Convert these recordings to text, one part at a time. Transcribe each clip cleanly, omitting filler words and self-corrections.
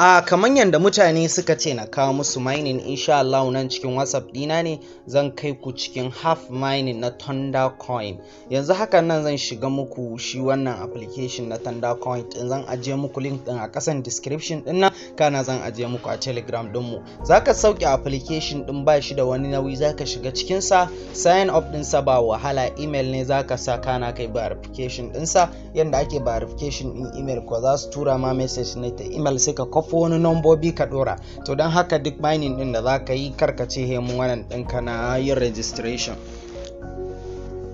A kamar yadda mutane suka ce na kawo musu mining, insha Allah nan cikin WhatsApp dina ne zan kai ku cikin half mining na Thunder Coin. Yanzu hakan nan zan shiga muku shi wannan application na Thunder Coin din. Zan ajiye muku link din a kasan description din nan, kana zan ajiye muku a Telegram din mu. Zaka sauke application din, ba shi da wani nauyi. Zaka shiga cikin sa, sign up din sa ba wahala, email ne zaka sa, kana kai verification din sa. Yanda ake verification din email ko, za su tura ma message ne ta email, sai ka kwafo wani nambobi ka dora. To, don haka duk mining din da zaka yi, karka ce he mun wannan ɗinka na yin registration.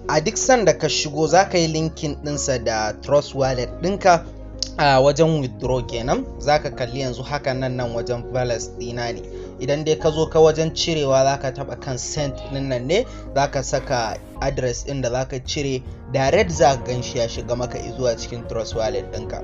A duk sanda ka shigo, za ka yi linking ɗinsa da Trust Wallet ɗinka a wajen withdraw kenan. Za ka kalli yanzu haka nan, nan wajen balance ɗina ne. Idan dai ka zo ka wajen cirewa, za ka taɓa kan send ɗin nan ne, za ka saka address ɗin da za ka cire direct, za ka gan shi ya shiga maka zuwa cikin Trust Wallet ɗinka.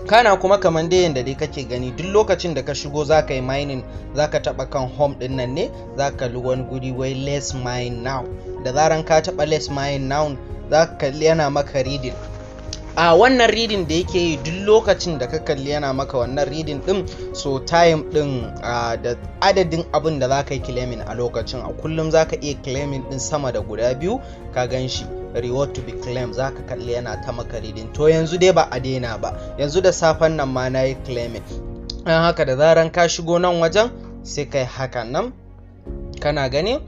Kana kuma kamar dai yanda dai kake gani, duk lokacin da ka shigo za ka yi mining, za ka taɓa kan home ɗin nan ne, za ka kalli wani guri wai "Let's mine now". Da zaran ka taɓa "Let's mine now", za ka kalli yana maka reading. A wannan reading da yake yi, duk lokacin da ka kalli yana maka wannan reading din, so time din da adadin abin da za ka yi claiming a lokacin. A kullum za ka iya claiming din sama da guda biyu. Ka gan shi, "Reward to be claimed", za ka kalli yana ta maka reading. To, yanzu dai ba a daina ba, yanzu da safen nan ma na yi claiming. Don haka da zaran ka shigo nan wajen, sai kai hakan nan, kana gani,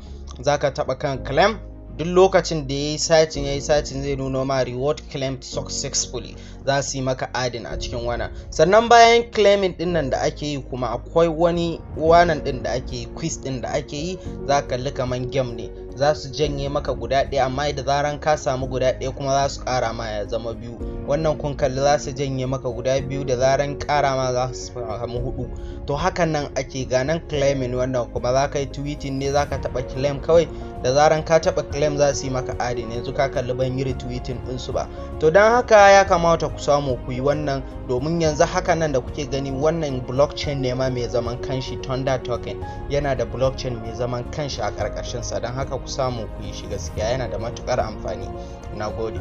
za ka taɓa kan claim. Duk lokacin da ya yi searching, ya yi searching, zai nuno ma "Reward claimed successfully". Za su yi maka adding a cikin wannan. Sannan bayan claiming din nan da ake yi, kuma akwai wani wannan din da ake yi, quiz din da ake yi. Za ka kalli kaman game ne, za su janye maka guda ɗaya, amma da zaran ka samu guda ɗaya kuma, za su ƙara ma ya zama biyu. Wannan kun kalli za su janye maka guda biyu, da zaran ƙara ma za su samu hudu. To, hakan nan ake ganan claiming. Wannan kuma za ka yi tweeting ne, za ka taɓa claim kawai. Da zaran ka taɓa claim, za su yi maka adding. Yanzu ka kalli ban yi retweeting ɗinsu ba. To, don haka ya kamata ku samu ku yi wannan, domin yanzu haka nan da kuke gani, wannan blockchain ne ma mai zaman kanshi. Thunder Token yana da blockchain mai zaman kanshi a ƙarƙashinsa. Don haka ku samu ku yi shi, gaskiya yana da matuƙar amfani. Na gode.